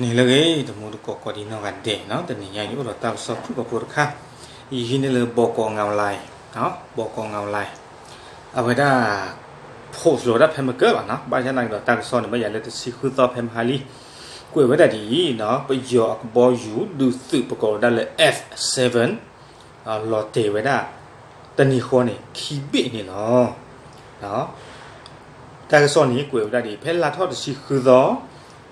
န့ၣ်လၢအဂ့ၤ တမူတကိးကိးဒံနီၢ်ဂၤဒဲးနီၤ, တနံၤညါယအိၣ်ဒီးတၢ်ကစီၣ်ဖုၣ်ကိာ်ဖိတခါ, ယဟံးန့ၢ်လၢ ဘီကီးငဝ်းလၢ်, ဘီကီးငဝ်းလၢ်, အဝဲဒၣ် post လီၤဝဲဒၣ်ဖဲမုၢ်ကၢၢ်လီၤနီၤ, ဘၣ်ဆၣ်သနာ်က့ဒီးတၢ်ကစီၣ်န့ၣ် ဘၣ်ယၤလၢတဆံဃုသီဖဲမဟါလံ, ကွဲးဝဲဒၣ်ဒ်အံၤနီၤ, ပယီၤအကဘီယူၤဒုးသုးပကိးဝဲဒၣ်လၢ F seven လီၤတဲာ်ဝဲဒၣ် တနံၤဃီန့ၣ် ခံဘ့ၣ်န့ၣ်လီၤ. တၢ်ကစီၣ်န့ၣ်ကွဲးဝဲဒၣ်ဒ်အံၤ, ဖဲလါထီၣ်တဆံဃုသီ,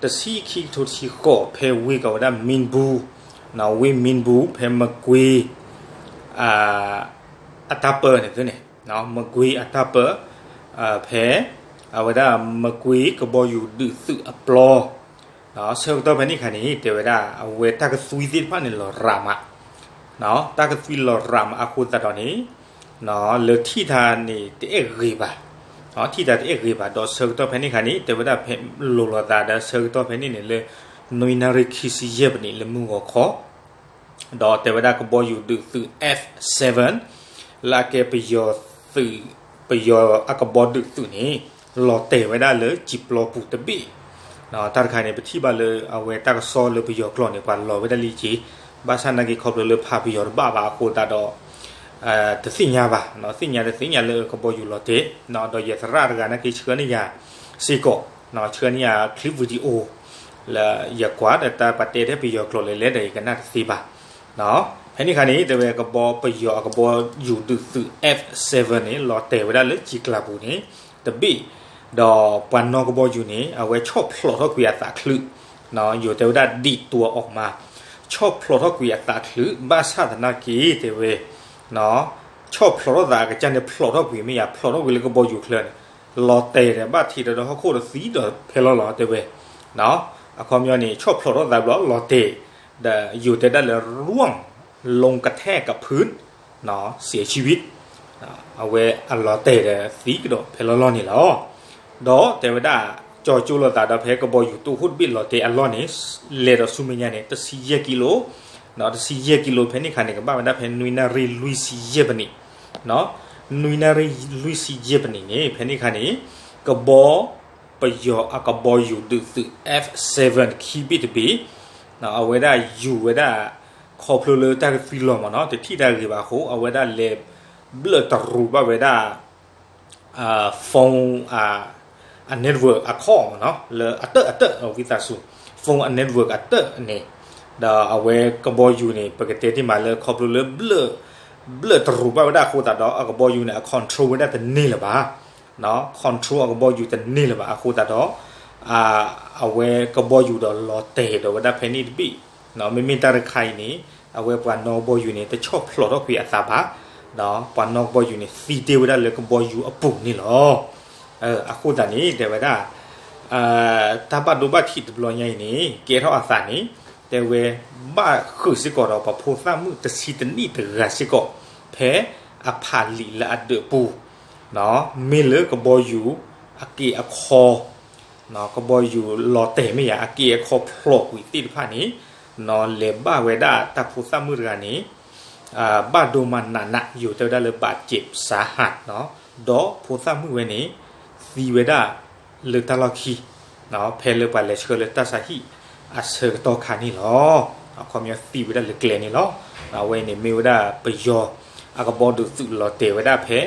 တဆံခံကထိတဆံဃိး ဖဲဝ့ၢ်ကိးဝဲဒၣ် Minbu, ဝ့ၢ် Minbu ဖဲမကွ့ အတၢ်ပၢန့ၣ်သ့န့ၣ်, မကွ့အတၢ်ပၢ ဖဲ အဝဲဒၣ်မကွ့ကဘီယူၤဒုးသုးအပျီ ဆၢကတီၢ်ဖဲန့ၣ်အခါန့ၣ် တဲဝဲဒၣ် အဝဲတၢ်ကသွံသ့ၣ်တဖၣ်န့ၣ်လီၤရးမး, တၢ်ကသွံလီၤရးမးအဃိသတးဒီးန့ၣ် လၢထံၣ်တၢ်န့ၣ်တအဲၣ်ဂ့ၤဘၣ်, ထံၣ်တၢ်တအဲၣ်ဂ့ၤဘၣ် ဒီးဆၢကတီၢ်ဖဲန့ၣ်အခါန့ၣ် တဲဝဲဒၣ်ဖဲလိၤလိာ်သးဒီးဆၢကတီၢ်ဖဲန့ၣ်န့ၣ်လၢ နွံနၣ်ရံၣ်ခံဆံယဲၢ်ပနံးလၢမုၢ်ဂီၤခီ ဒီးတဲဝဲဒၣ်ကဘီယူၤဒုးသုး F seven လၢအကဲပယီၤသုး, ပယီၤအကဘီဒုးသုးန့ၣ် လီၤတဲာ်ဝဲဒၣ်လၢစံာ်ပျီပူၤတဘ့ၣ်, တၢ်တခါန့ၣ် ပထံၣ်ဘၣ်လၢအဝဲတၢ်ကစီၣ်လၢပယီၤကျိာ်န့ၣ် ပှၤလီၤဝဲဒၣ်လံက့ၤ, ဘၣ်ဆၣ်သနာ်က့ခီဖျိလၢဖးပယီၤတဘၣ်ဘၣ်အဃိသတးဒီး တသ့ၣ်ညါဘၣ်, သ့ၣ်ညါတသ့ၣ်ညါလၢကဘီယူၤလီၤတဲာ်, ဒီးယသရၣ်တဂၤနာ်က့ဆှၢန့ၢ်ယၤစ့ၢ်ကီး, ဆှၢန့ၢ်ယၤ clip video လၢယကွၢ်ဒီးတၢ်ပှၤတဲထဲပယီၤကျိာ်လဲၤလဲၤဒီးယကနၣ်တသ့ဘၣ်. ဖဲန့ၣ်အခါန့ၣ် တဲဝဲကဘီပယီၤအကဘီယူၤဒုးသုး F seven န့ၣ် လီၤတဲာ်ဝဲဒၣ်လၢစံာ်ကျၢၤပူၤန့ၣ် တဘ့ၣ်, ဒီးပှၤနီၣ်ကဘီယူၤန့ၣ် အဝဲဆီၣ်ဖျိးထီၣ်ကွံာ်အသးချုး, ယိၤတဲဝဲဒၣ် ဒံးတွၤအီၤမး, ဆီၣ်ဖျိးထီၣ်ကွံာ်အသးချုး ဘၣ်ဆၣ်သနာ်က့ တဲဝဲ ဆီၣ်ဖျိးထီၣ်သးအကစၢ်န့ၣ် ဖျိးထီၣ်ကွံာ်မ့ၢ်ယၤ ဖျိးထီၣ်ကွံာ်လၢကဘီယူၤချၢန့ၣ် လီၤတဲာ်ဒီးဘၣ်ထံးဒီးဟီၣ်ခိၣ်ဒီးသံဒီးဖဲလီၤလီၤ တဲဝဲ, အခီပညီန့ၣ် ဆီၣ်ဖျိးထီၣ်သးဘျီလီၤတဲာ်, ဒီးယိၤတဲဒၣ်လၢ ร่วงลงกระแทกกับพื้น เสียชีวิต အဝဲအလီၤတဲာ်ဒီးသံကဒီးဖဲလီၤလီၤန့ၣ်လီၤ. ဒီးတဲဝဲဒၣ် ကၠီကၠိလိာ်သးဒီးဖဲကဘီယူၤတိခိၣ်တဘ့ၣ်လီၤတဲာ်အလီၢ်န့ၣ် လဲၤဒီးဆူမဲာ်ညါန့ၣ် တဆံယဲၢ်ကံလိ, တဆံယဲၢ်ကံလိဖဲန့ၣ်အခါန့ၣ် ကဘၣ်ဝဲဒၣ်ဖဲနွံနၣ်ရံၣ်လွံၢ်ဆံယဲၢ်ပနံး, နွံနၣ်ရံၣ်လွံၢ်ဆံယဲၢ်ပနံးန့ၣ် ဖဲန့ၣ်အခါန့ၣ် ကဘီ ပယီၤအကဘီယူၤဒုးသုး F seven ခံဘ့ၣ်တဘ့ၣ် အဝဲဒၣ်ယူၤဝဲဒၣ် ခီဖျိလၢတၢ်ကသွံလီၤမးနီၤ တထံၣ်တၢ်ဂ့ၤဘၣ်အဃိ အဝဲဒၣ်လဲၤဘျၢၣ်တရူးဘၣ်ဝဲဒၣ် phone အ network အခီၣ်မးနီၤ လၢအတၢၢ်အတၢၢ် ဝံသးစူၤ phone အ network အတၢၢ်န့ၣ်, ဒီးအဝဲကဘီယူၤန့ၣ် ပကတဲတ့ၢ်မးလၢခီဖျိလၢ ဘျၢၣ်တရူးဘၣ်ဝဲဒၣ်အဃိသတးဒီး အကဘီယူၤန့ၣ် အ control ဝဲဒၣ်တန့ၢ်လၢၤဘၣ် control အကဘီယူၤတန့ၢ်လၢၤဘၣ်အဃိသတးဒီး အဝဲကဘီယူၤဒီးလီၤတဲာ်ဒီးဝဲဒၣ်ဖဲန့ၣ်တဘ့ၣ်, မ့မ့ၢ်တၢ်တခါအံၤန့ၣ် အဝဲပှၤနီၣ်ကဘီယူၤန့ၣ် တဆီၣ်ဖျိးထီၣ်ကွံာ်အသးဘၣ်, ပှၤနီၣ်ကဘီယူၤန့ၣ် သံတ့ၢ်ဝဲဒၣ်လၢကဘီယူၤအပူၤန့ၣ်လီၤ. အဃိသတးန့ၣ် တဲဝဲဒၣ် တၢ်ဘၣ်ဒိဘၣ်ထံးတဘျီညါအံၤန့ၣ် ကဲထီၣ်အသးန့ၣ် တဲဝဲ ဘၣ်ဃုာ်စ့ၢ်ကီးဒီးပဖိသၣ်မုၣ်တဆံတနံၣ်တဂၤစ့ၢ်ကီး ဖဲအဖးလံာ်လၢအဒၢးပူၤ, မ့ၢ်လၢကဘီယူၤအက့အခီ ကဘီယူၤလီၤတဲာ်မ့ၢ်ယၤ အက့အခီဖျိးကွံာ်သ့ၣ်တဖၣ်န့ၣ် လဲၤဘၣ်ဝဲဒၣ်တၢ်ဖိသၣ်မုၣ်တဂၤန့ၣ် ဘၣ်ဒိမးနးနး ယိၤတဲဝဲဒၣ်လၢ บาดเจ็บสาหัส ဒီးဖိသၣ်မုၣ်ဝဲန့ၣ် သံဝဲဒၣ်လၢတၢ်လီၢ်ခံ ဖဲလၢပှၤလဲၤဆှၢလၢတၢ်ဆါဟံၣ်အဆၢကတီၢ်ခါန့ၣ်လီၤ. အခီပညီသံဝဲဒၣ်လၢကျဲန့ၣ်လီၤ. အဝဲအံၤန့ၣ်မ့ၢ်ဝဲဒၣ်ပယီၤအကဘီဒုးသုးလီၤတဲာ်ဝဲဒၣ်ဖဲ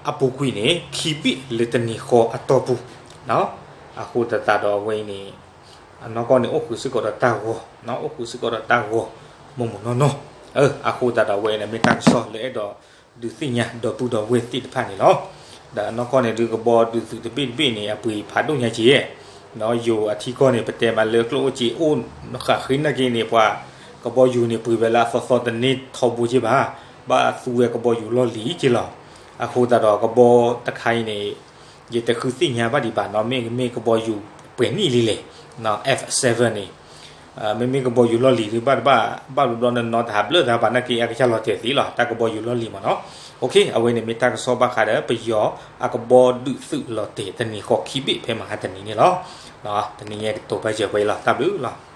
အပူၤကွံာ်န့ၣ် ခံဘ့ၣ်လၢတနံၤဃီအတီၢ်ပူၤ အဃိသတးဒီးအဝဲအံၤန့ၣ် အနီၢ်ကီၢ်န့ၣ် အိၣ်ဃုာ်စ့ၢ်ကီးဒီးတၢ်ဂီၤ, အိၣ်ဃုာ်စ့ၢ်ကီးဒီးတၢ်ဂီၤ မိၢ်မိၢ်နီၢ်နီၢ်, အဃိသတးဒီးအဝဲအံၤန့ၣ် မ့ၢ်တၢ်ကစီၣ်လၢအဲၣ်ဒိးဒုးသ့ၣ်ညါဒီပုၢ်ဒီဝဲၢ်သ့ၣ်တဖၣ်န့ၣ်လီၤ. ဒီးအနီၢ်ကီၢ်န့ၣ်ဒုးကဘီဒုးသုးတဘ့ၣ်တဘ့ၣ်န့ၣ် အပှ့ၤဖးဒိၣ်ညါက့ၤ, ယိၤအထံကီၢ်န့ၣ် ပတဲမးလၢကျိၣ်အိၣ်စ့အိၣ် ဃးဃ့နာ်က့န့ၣ် ပှၤကဘီယူၤန့ၣ်ပှ့ၤဝဲလၢအသီသီတန့ၢ်ထီဘိက့ၤဘၣ်, ဘၣ်သူဝဲကဘီယူၤလီၢ်လံၤက့ၤလီၤ. အဃိသတးဒီးကဘီတခါအံၤန့ၣ် ယတဃုသ့ၣ်ညါဘၣ်ဒံးဘၣ်နီၤ မ့ၢ်မ့ၢ်ကဘီယူၤပှဲၤနံၣ်လံလဲၣ်, F seven န့ၣ် မ့မ့ၢ်ကဘီယူၤလီၢ်လံၤဒုးဘၣ်တဘၣ် ဘၣ်ဘျီဘျီနီၤနီၤ တဟးဘျၢၣ်တဟးဘၣ်နာ်က့ အကစၢ်လီၤတဲာ်သ့လီၤ တၢ်ကဘီယူၤလီၢ်လံၤမးနီၤ. အဝဲန့ၣ်မ့ၢ်တၢ်ကစီၣ်ဘၣ်ဃးဒီး ပယီၤအကဘီဒုးသုးလီၤတဲာ်တနံၤဃီခံဘ့ၣ်ဖဲမဟါတနံၤန့ၣ်လီၤ. တနံၤညါကတိၤဘၣ်စၢၤပှဲၤအံၤလီၤ တၢ်ဘျုးလီၤ.